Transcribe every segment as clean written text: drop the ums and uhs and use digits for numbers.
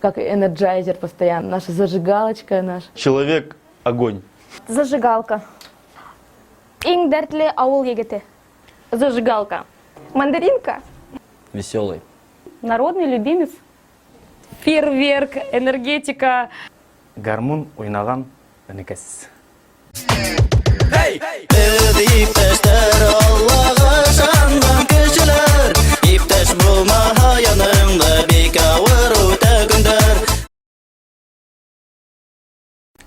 Как энерджайзер постоянно. Наша зажигалочка наша. Человек огонь. Зажигалка. Иң дәртле авыл егете. Зажигалка. Мандаринка. Веселый. Народный любимец. Фейерверк, энергетика. Гармун уйнаған энекәс. Беҙ иптәштәр, Аллаға ышанған кешеләр. Иптәш булмаһа яныңда, бик ауыр үтә көндәр.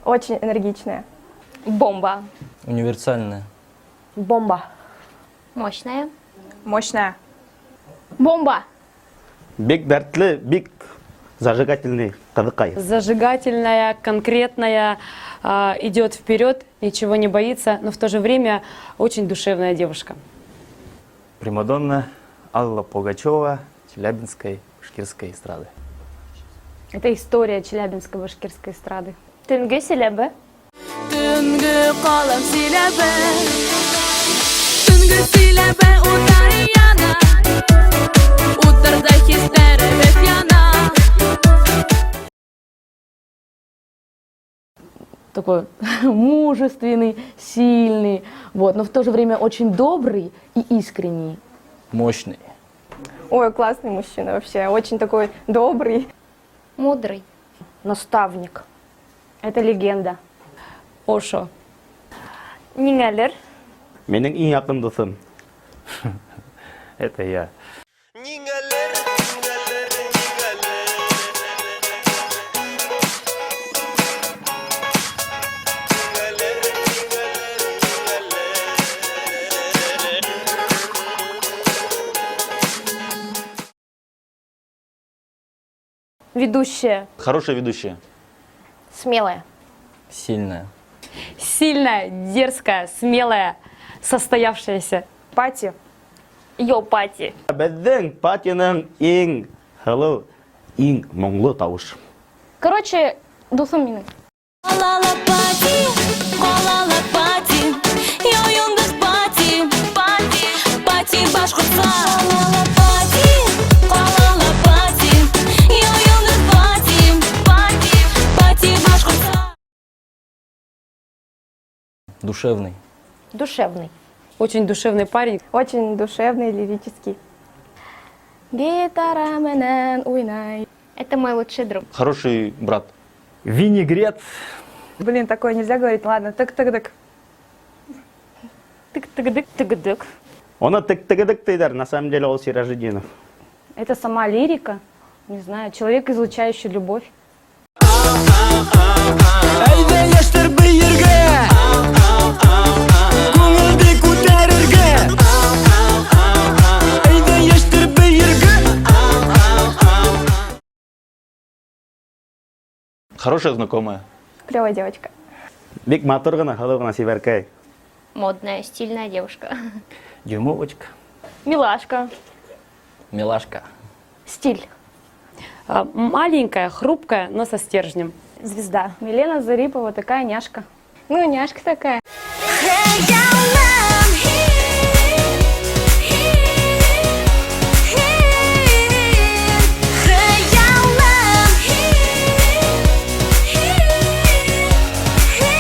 Очень энергичная. Бомба. Универсальная. Бомба. Мощная. Мощная. Бомба. Бик дәртле, бик зажигательный ҡыҙыҡай. Зажигательная, конкретная, идет вперед, ничего не боится, но в то же время очень душевная девушка. Примадонна Алла Пугачева Челябинской башкирской эстрады. Это история челябинской башкирской эстрады. Төнге силәбе. Төнге ҡалам силәбе. Төнге силәбе уттар яна. Уттарҙа хистәребеҙ яна. Такой мужественный, сильный, вот, но в то же время очень добрый и искренний. Мощный. Ой, классный мужчина вообще. Очень такой добрый. Мудрый. Наставник. Это легенда. Ошо. Ниңәлер. Минең иң яҡын дуҫым. Это я. Ниңәлер, ниңәлер, ниңәлер. Ниңәлер, ниңәлер, ниңәлер. Ведущая. Хорошая ведущая. Смелая. Сильная. Сильная, дерзкая, смелая, состоявшаяся. Пати. Йо пати. Беҙҙең патиның иң һылыу, иң моңло тауыш. Короче, дуҫым минең. Ҡалала пати, ҡалала пати, Йыйындыҡ пати, пати, пати башҡортса. Ҡалала пати, ҡалала пати, Йыйындыҡ пати, пати, пати башҡортса. Душевный. Душевный. Очень душевный парень. Очень душевный, лирический. Гитара менән уйнай. Это мой лучший друг. Хороший брат. Винегрет. Блин, такое нельзя говорить. Ладно, тык-тык-тык. Тык-тык-дык, тык-дык. Уны тык-тык-тык тиҙәр, на самом деле ул Сиражетдинов. Это сама лирика. Не знаю, человек, излучающий любовь. Әйҙә, йәштәр, бейергә, күңелде күтәрергә. Әйҙә, йәштәр, бейергә. Хорошая знакомая. Клевая девочка. Бик матур ғына, һылыу ғына сибәркәй. Модная, стильная девушка. Дюймовочка. Милашка. Милашка. Стиль. Маленькая, хрупкая, но со стержнем. Звезда. Милена Зарипова такая няшка. Ну, няшка такая. Хыялым һин, һин, хыялым һин, һин, һин.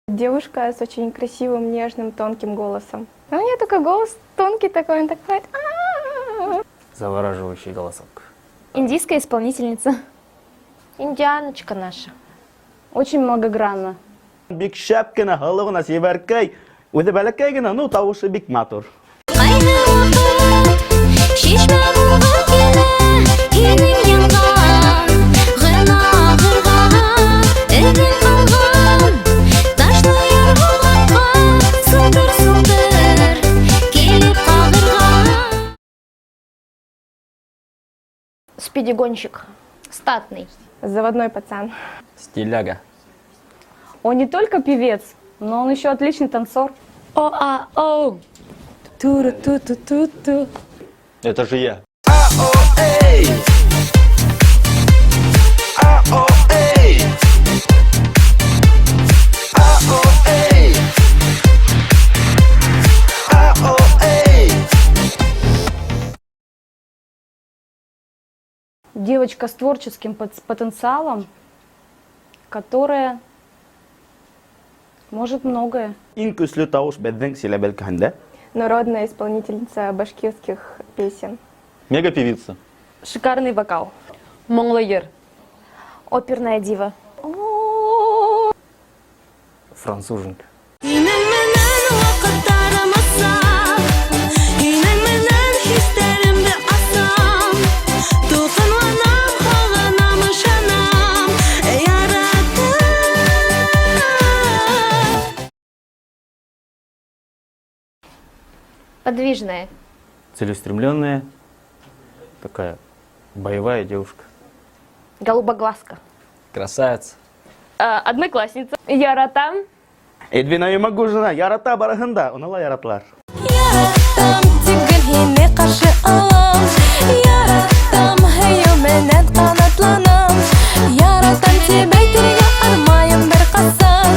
Девушка с очень красивым, нежным, тонким голосом. А у нее такой голос тонкий такой, он так поет. «А-а-а». Завораживающий голосок. Индийская исполнительница. Индианочка наша. Очень многогранна. Бик шәп кенә, һылыу ғына сибәркәй. Үҙе бәләкәй генә, ну тауышы бик матур. Ҡайғы ваҡыт шишмә булғым килә һинең янға ғына ағырға эҙең ҡалған ташлы ярға сылтыр сылтыр килеп ҡағырға. Спидигонщик. Статный. Заводной пацан. Стиляга. Он не только певец, но он еще отличный танцор. О-а-о. Ту-ру-ту-ту-ту-ту. Это же я. Эй! А-о, эй! А-о, эй! А-о, эй! Девочка с творческим потенциалом, которая может многое. Иң көслө тауыш беҙҙең Силәбе өлкәһендә. Народная исполнительница башкирских песен. Мега певица. Шикарный вокал. Моңло йыр. Оперная дива. Француженка. Һинең менән ваҡыттарым асам, һинең менән хистәремде асам, тулҡынланам, һағынам, ышанам, яратам. Подвижная. Целеустремленная. Такая боевая девушка. Голубоглазка. Красавица. Одноклассница. Яратам. Эдвина Юмагужина ярата барыһын да, уны ла яраталар. Яратам, тип гел һине ҡаршы алам. Яратам, һөйөү менән ҡанатланам. Яратам тип әйтергә армайым бер ҡасан.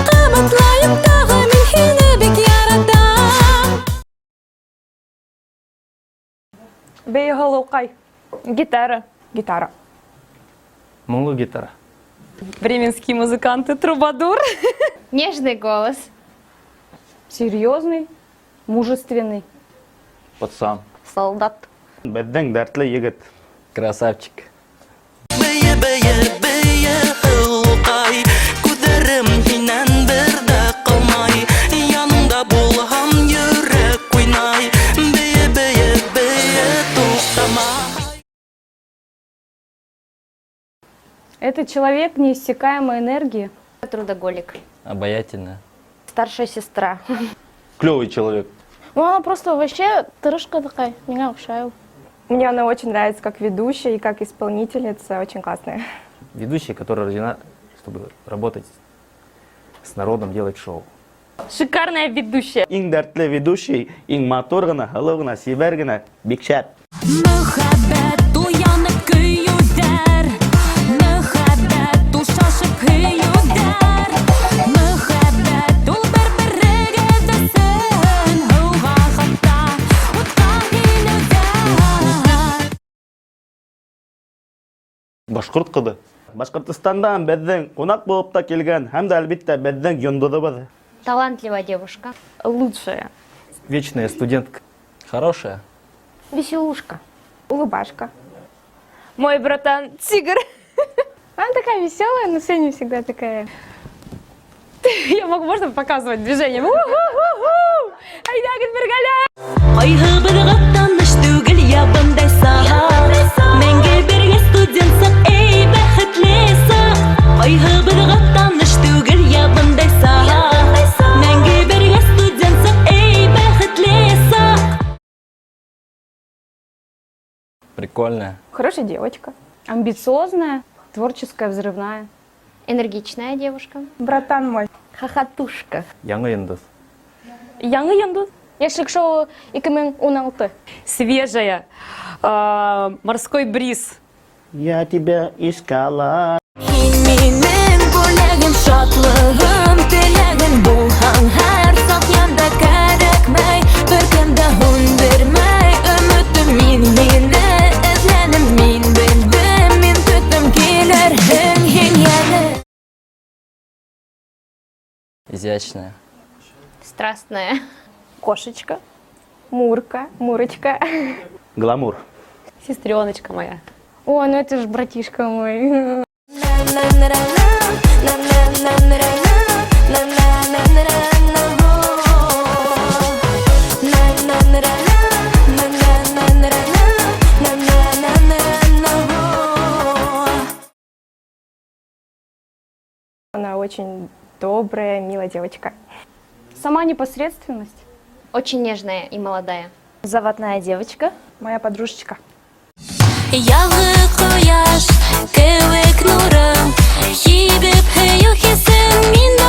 Ҡабатлайым тағы мин һине бик яратам. Бей һылыуҡай. Гитара. Гитара. Моңло гитара. Бременские музыканты, трубадур. Нежный голос. Серьезный, мужественный. Пацан. Солдат. Беҙҙең дәртле егет. Красавчик. Бейе, бейе, бейе, һылыуҡай. Күҙҙәрем һинән бер ҙә ҡалмай. Яныңда булһам йөрәк уйнай. Бейе, бейе, бейе, туҡтамай. Это человек неиссякаемой энергии. Трудоголик. Обаятельная. Старшая сестра. Клевый человек. Ну, она просто вообще тырышка такая, миңә оҡшай. Мне она очень нравится как ведущая и как исполнительница, очень классная. Ведущая, которая рождена, чтобы работать с народом, делать шоу. Шикарная ведущая. Иң дәртле ведущий, иң матур ғына, һылыу ғына, сибәр генә, бик шәп. Мөхәббәт уянып көйөүҙәр, Мөхәббәт ул шашып һөйөүҙәр, Мөхәббәт ул бер-берегеҙ өсөн һыуға хатта утҡа инеүҙәр. Башҡорт ҡыҙы. Башҡортостандан беҙҙең ҡунаҡ булып та килгән һәм дә әлбиттә беҙҙең йондоҙобоҙ. Талантливая девушка. Лучшая. Вечная студентка. Хорошая. Веселушка. Улыбашка. Мой братан тигр. Она такая веселая, на сцене всегда такая. Я могу, можно показывать движение? У-ху-ху-ху! Әйҙәгеҙ бергәләп! Ҡайһыбыҙға таныш түгел ябындай саҡ, Мәңге бергә студент саҡ, эй, бәхетле саҡ. Ҡайһыбыҙға таныш түгел ябындай саҡ, Мәңге бергә студент саҡ, эй, бәхетле саҡ. Прикольная. Хорошая девочка. Амбициозная, творческая, взрывная. Энергичная девушка. Братан мой. Хохотушка. Яңы йондоҙ. Яңы йондоҙ. Йәшлек шоуы 2016. Свежая. Морской бриз. Я тебя искала. Һин минең бүләгем, шатлығым, теләгем булһаң һәр саҡ янда кәрәкмәй, бер кем дә һүндермәй өмөтөм мин һине эҙләнем, мин белдем, мин көттөм килерһең һин йәнә. Изящная. Страстная. Кошечка. Мурка. Мурочка. Гламур. Сестреночка моя. О, ну это же братишка мой. Она очень добрая, милая девочка. Сама непосредственность. Очень нежная и молодая. Заводная девочка. Моя подружечка. Яҙғы ҡояш кеүек нурың һибеп һөйөү хисен мин.